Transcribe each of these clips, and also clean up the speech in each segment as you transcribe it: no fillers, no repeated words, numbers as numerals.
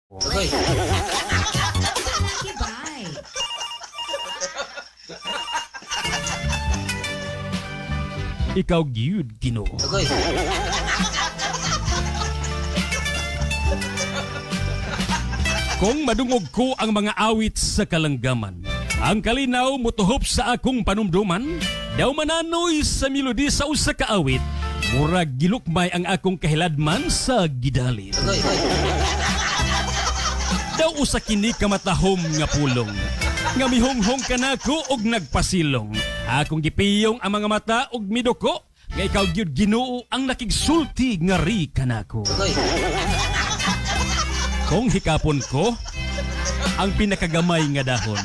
Kibay. Ikaw gyud, Ginoo. Kung madungog ko ang mga awit sa kalanggaman, ang kalinaw motuhop sa akong panumduman, daw mananoy sa melodi sa usa ka awit, murag gilukmay ang akong kahiladman sa gidalit. Daw usa kini kamatahom nga pulong, nga mihonghong kanako og nagpasilong. Akong gipiyong ang mga mata og miduko, nga ikaw gyud, Ginoo, ang nakigsulti nga ri kanako. Kung hikapon ko ang pinakagamay nga dahon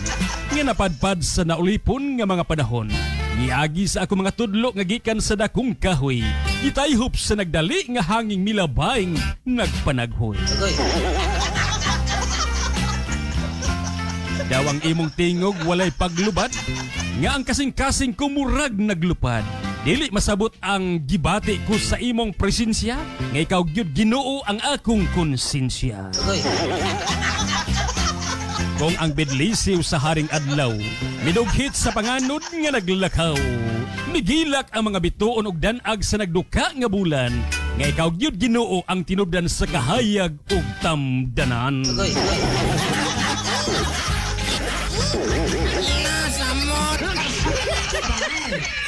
nga napadpad sa naulipon nga mga panahon, niagi sa ako mga tudlo nga gikan sa dakong kahoy, gitayhop sa nagdali nga hanging milabayng nagpanaghoy. Daw ang imong tingog walay paglubad, nga ang kasing-kasing ko murag naglupad. Dili masabot ang gibati ko sa imong presensya, nga ikaw gyud, Ginoo, ang akong konsensya. Kung ang bidlisiw sa haring adlaw midughit sa panganod nga naglakaw, migilak ang mga bituon og danag sa nagduka nga bulan, nga ikaw gyud, Ginoo, ang tinubdan sa kahayag ug tamdanan. Kibay.